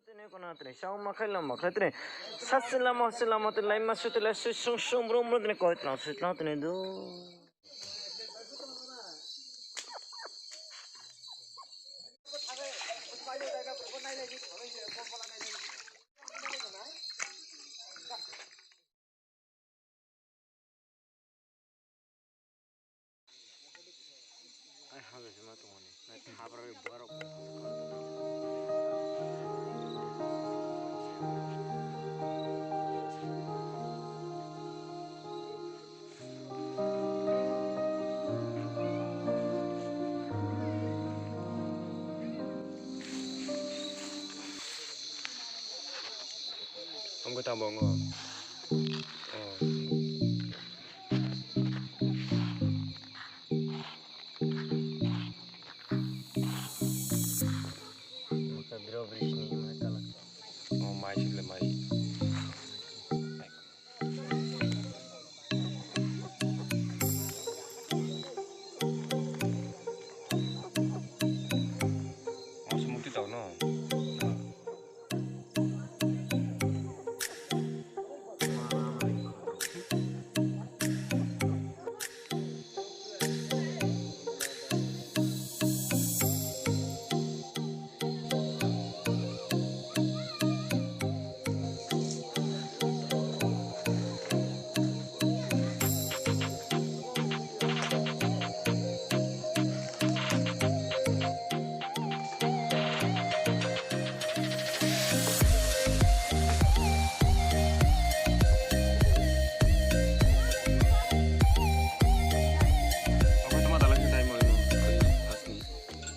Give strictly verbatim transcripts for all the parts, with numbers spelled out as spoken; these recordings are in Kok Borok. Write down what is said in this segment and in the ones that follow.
Tini kono tini, sao ma khai lama khai tini. Sat si lama, si lama tini, lai ma su tini, lai su sung sung brum brum tini, koi tini, su tini, tini du. Ai, haja se ma tongmani. Ai, thabra rwi borok. Ang kota bongo. Oh. Maka biro brisni mai kalak. Oh, mai sile mai. Mas muti tau no.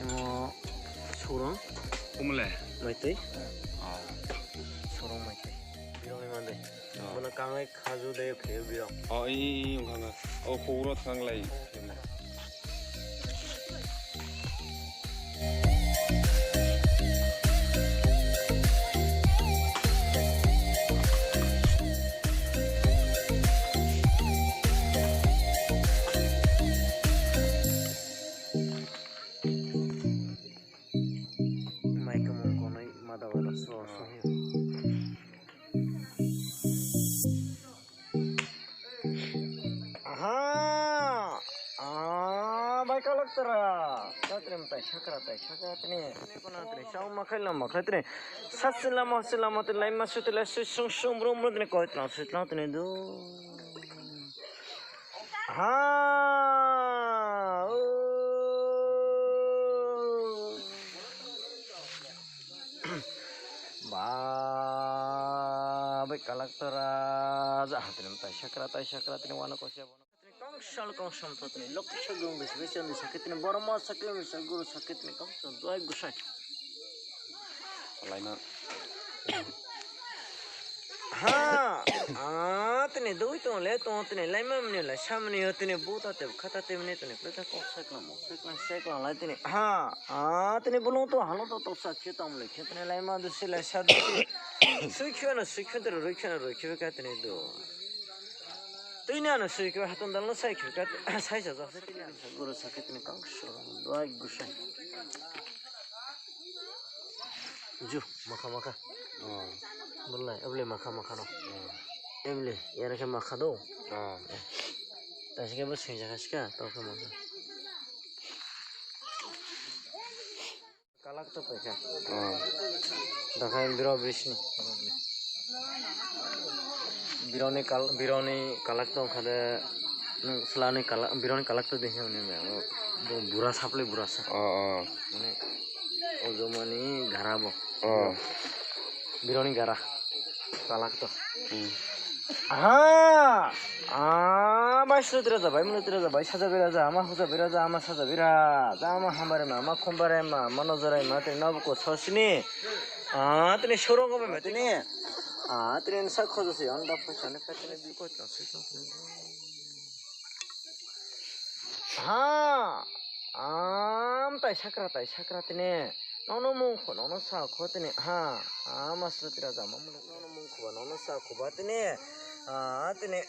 Imo Surong. Kumle? Maitwi. Oh. Surong Maitwi. Birongni mande. Oh. Bono kangai khaju de khe birong. Oh, i, i, i, wngkha, wngkha. Oh, khogro thanglai. Mai kwmwng konwi mada wada so so he. Aha! Ah, bai kalak tara. Satrim tai sakra tai sakra tini. Kona tini sao ma khai lama khai tini. Sat si lama si lama tini lai ma su tini lai su sung sung brum brum tini koi tlang su tlang tini du. Ha, o. Ba, bai kalak tara, ja, hatini tai sakra, tai sakra, tini wana kosia bono. Tini kongsal kongsam to tini, lok kisa gong besi besi ani sakit tini, borok ma sakit, misa guru sakit tini, kongsal, duai gusai. Laima. Ha, ah, tini dui tong le tong tini laima mani lai samani yo tini buta te khata te mani tini kota kok sekla mo sekla sekla lai tini. Ha, ah, tini bulung to halo to toksa khe tong le khe tini laima du se lai sa du se. Sui khe no sui khe tero rui khe no rui khe ka tini do. Tini ano sui khe hatun dal no sai khe ka sai sa ja se tini ano guru sakit tini kok so duai gusai. Ju, makha makha. Oh. Bolai, ebole makha makha no. Oh. Ebole, yara khe makha do. Oh. Tashi khe bo sengja kha sika, to khe makha. Kalak to paikha. Oh. Dakhai biro brisni. Bironi kal-, bironi kalak to khade, nung slani kala-, bironi kalak to dehya hwnwi maya, bo bura saplai bura sa. Oh, oh. Mane, o jomani gara bo. Oh. Bironi gara. Kalak to. Hmm. Aha! Ah, bai sutri raja, bai munutri raja, bai saja bira ja, ama huja bira ja, ama saja bira ja, ama hambare ma, ama khombare ma, ama nojore ma, tini nobuko sosini. Ah, tini sorongo bai ma tini. Ah, tini sa khojo si, anda phaisani phaisani bikot na si. Ha, am tai sakra, tai sakra tini. Nono mung kho, nono sa kho tini. Ha, a masla tira jama mung. Nono mung kho ba, nono sa kho ba tini. Ah, tini.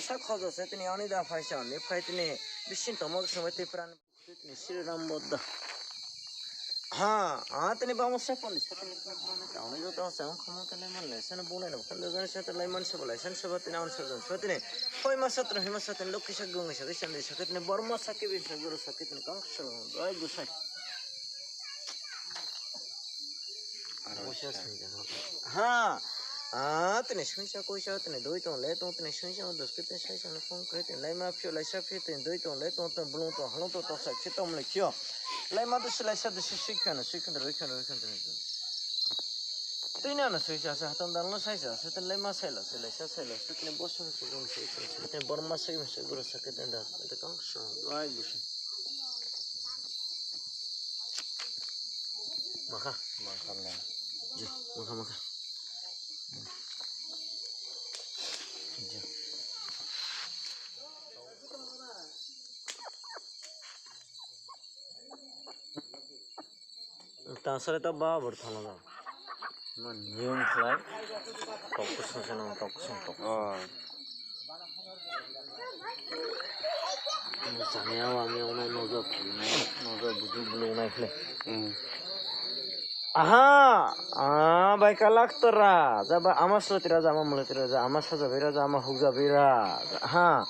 Sa khojo se tini, ani da phaisa, ani phai tini. Bisin tomo se tini pran. Tini Sri Ram Buddha. Ha, ah, tini bangma sepon, sepon ni kona kona ni tauni joto ang chang khamo tini man le, sana bunai no khanda jani sa tini lai man seba lai, san seba tini ang sa jani sa tini. Hoi ma sa tini, hoi ma sa tini, lokhi sa gung sa, kisan de sa tini, borma sa kibin sa guru sa tini, kang sa, ai gusai. Aro sa. Ha. Ah, tini swngsa koisa, tini dui tong le tong, tini swngsa dos khe tini saisa no phone khe tini laima phio laisa phio tini dui tong le tong, tini bulung tong halong tong toksa khe tong le phio. Laima dos laisa dos sui kheno sui kheno rui kheno rui kheno tini. Tini ano swngsa se hatong dal no saisa se tini laima sailo se laisa sailo se tini boso se jong se tini borma se se guru se khe tini da tini kang so lai busi. Makha. Makha le. Ji, makha, makha. Ji. Tangsari ta ba bor thangna da. Man, yung khlai. Tok kusung se nang, tok kusung, tok kusung. Oh. Sangya wangya unai nojo philnai, nojo budu bulungnai khle. Hmm. Aha, ah, bai kalak tora, jaba ama sotira, jama mulitira, ja ama sajabira, jama hukjabira, ha,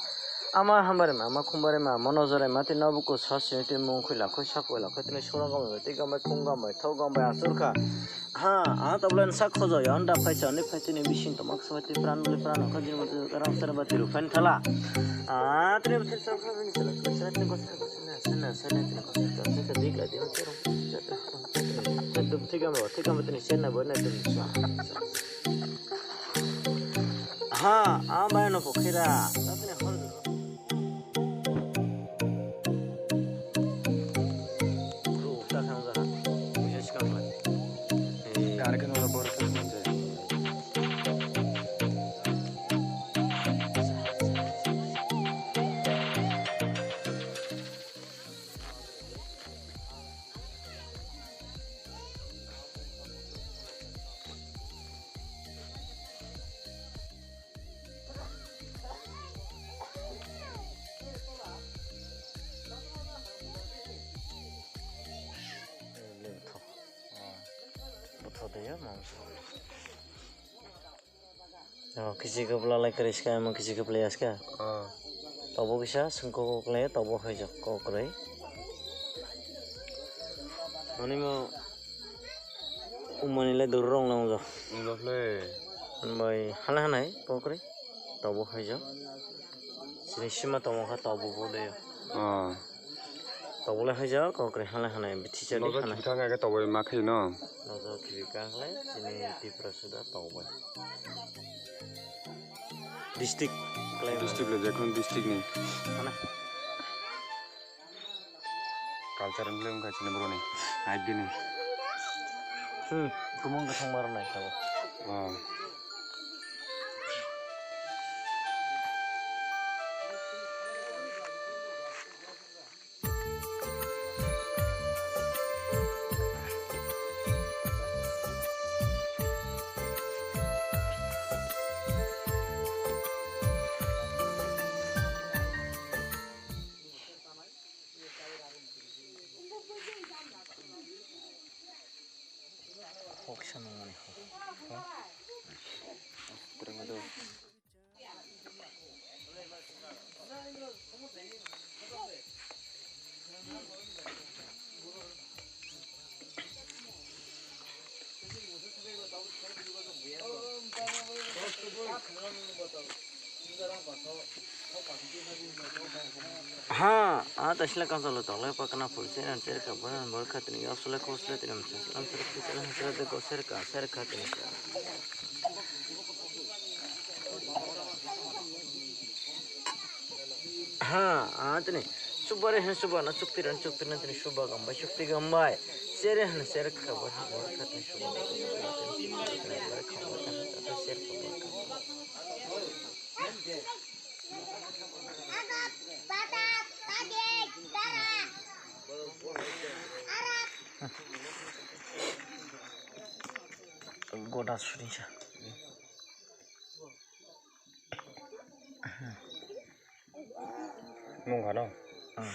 ama hambarima, ama khumbarima, mono jorema, tei nobuku sasini tei mung khoi lakhoi, sakoi lakhoi, tini sura gomai, tei gomai, khum gomai, thok gomai, asur kha. Ha, ah, tabla ni sak khojo ya, anda phaisa, ani phaisa ni bising toma ksa bai tei pran bwlwi pran kha, jini mate rang sar ba tiru phan thala. Ah, tini mate sar kha bini sala, sar tini kosar, sar na, sar na, sar na, tini kosar, sar na, dik la, dik la, tero, sar na, sar na, thik ama, thik ama tini sar na, bo na tini sa. Ha, ah, bai no pokhira, tini hor. Butho de ya mangso. Oh, kisi kepla lai kris ka, emang kisi kepla yas ka. Oh. Tobo kisa sengko kok lai, tobo hai jak kok rai. Ani mo Umani le dur rong lang jo. Ilo le. Bai hana hanai kokri. Tobo hai jo. Sini sima tomo kha tobo bo de. Ah. Tobo le hai jo kokri hana hanai bithi chali hana. Bithang age tobo ma khai no. Nogo khibi ka khlai sini Tripura suda tobo. District. District le jekhon district ni. Hana. Culture wngkha chini boroni, naibini. Hmm, tumung kwthang maro naikha bo. Oh. Ha, a tasla ka solo tole pa kana pulse na ter ka bana bor khatni yo sole khosle tini mse slam ter ki sele hasle de go ser ka ser khatni. Ha, ah, tini. Subare hen suba na chukti ran chukti na tini suba gambai chukti gambai. Sere hen sere khabar ha bor khat ni suba. Sere khabar khat ta sere khabar khat. Goda surinsa. Nung kha no? Hmm.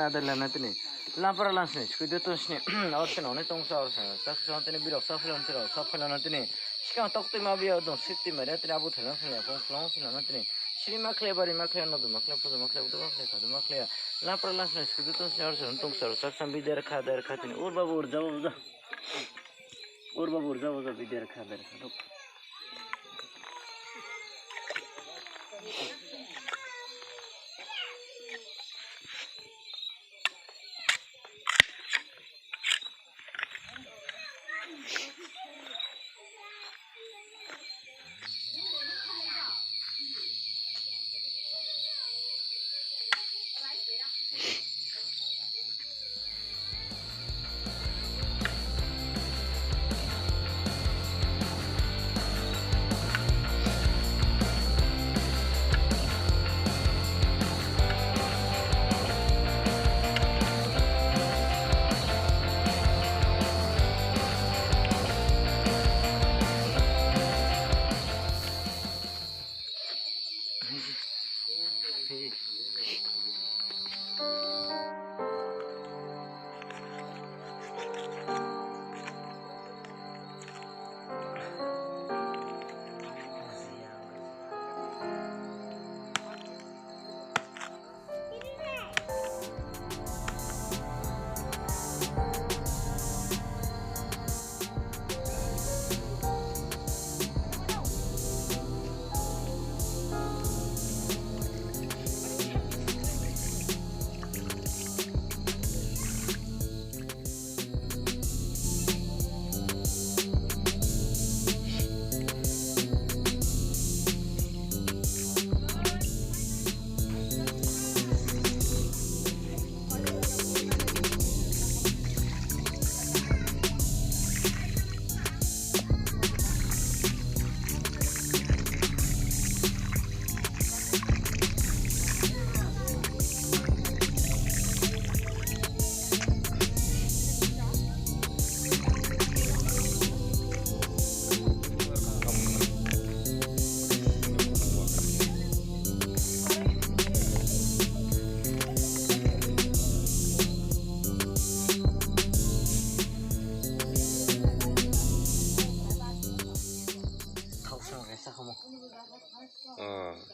na de lana tini. Lampara lansini, skui de tonsini, or sini, oni tongsa, or sini, tak sini, tini birok sa philon siro, sa philon tini. Sikang tok twi ma biya dong, sik twi ma de, tini abu thailang sini, phone phone sini, tini. Siri ma khle, bari ma khle, no ma khle, pujo ma khle, udo ma khle, kadu ma khle. Lampara lansini, skui de tonsini, or sini, tongsa, or sak sam bi der kha, der kha tini. Ur babu, ur jabo, ur jabo. Ur babu, ur jabo, ur jabo, bi der kha, der kha.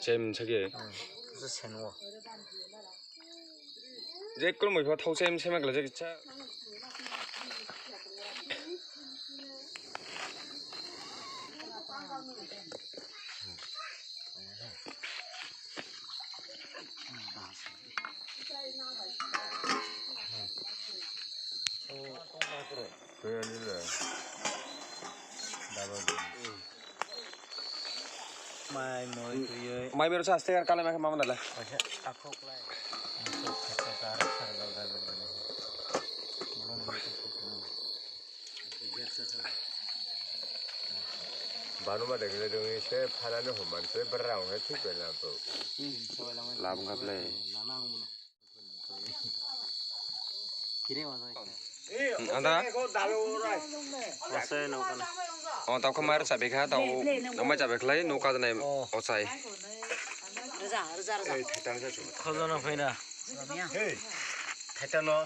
Tem sagi. Kisa senwo. Je kul moi pha thau sem sem kla je kisa. Mai moi twiwi. Mai bero sa aste kar kala mai mama dala. Acha takhuk lai. Banuma dekhle dong se phalani homan se berang he thik bela to. Labung kaple. Anda? Ose no kana. O tau khamar chabe kha tau. Amai chabe khlai no ka nai. O chai. Rza rza rza. Khojona phaina.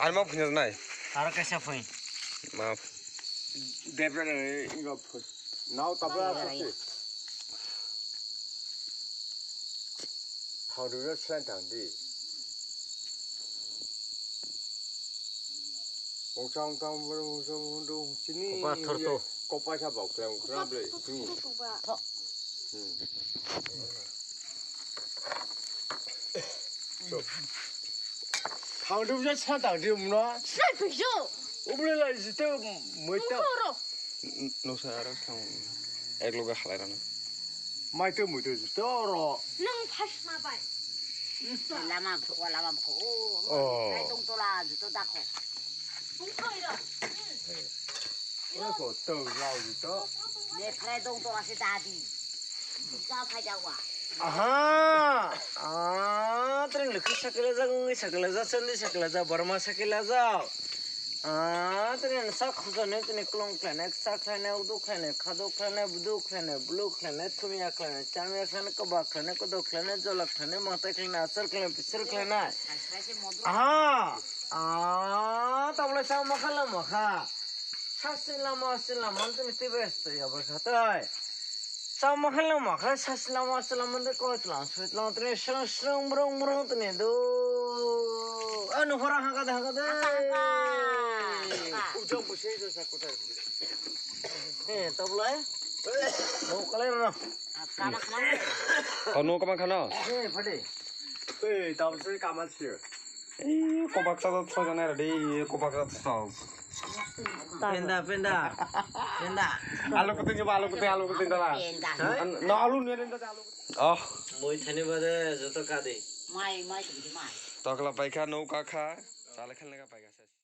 Ar ma phunyo nai. Ar kaisa phai. Ma. Debra ni ingo phun. Nau tabla. Thang rwna slang thang di. Ongchang tang boro ongchang hundu sini. Kopa thorto. Kopa sa bok klang klang ble. Hmm. Thang rwna slang thang di umno. Slang thang di. Uble lai jite moita. Nosa aro thang ek loge halai rana. Mai to mui to juto ro. Nang phas ma bai. Lama phu, lama phu. Oh. Kai tong tola juto dakho. Tong thoi ro. Ro ko to lao juto. Ne phai tong tola se dadi. Ka phai jawa. Aha. Ah, tren lukhi sakila ja, gungi sakila ja, sandi sakila ja, barma sakila ja. Ah, tini sa khujani tini klong khlainai, ksa khlainai, udu khlainai, khado khlainai, budu khlainai, bulu khlainai, thumya khlainai, chamya khlainai, kwbak khlainai, kwdok khlainai, jolak khlainai, mwtai khlainai, asar khlainai, pisir khlainai. Aha! Ah, tabulai sa makha la makha. Sasi lama, sasi lama, tini tibes to ya bakha tai. Tamo hello ma kha sasi lama sala mande ko tlang sui tlang tne srang srang brong brong tne do. Anu hora haka da haka da. Haka, haka. Ujang busai do sa kota. Eh, tablai. No kalai na. Kama khana. Oh, no kama khana. Eh, phade. Eh, tabsai kama sir. Eh, kobak sa sa jana ready, kobak sa sa. Penda, penda. Penda. Alu kuting coba, alu kuting, alu kuting dala. Penda. No alu ni ada alu. Oh. Moi thani bade joto kadi. Mai, mai, mai. Tokla paikha, no kakha. Sale khan lega paikha.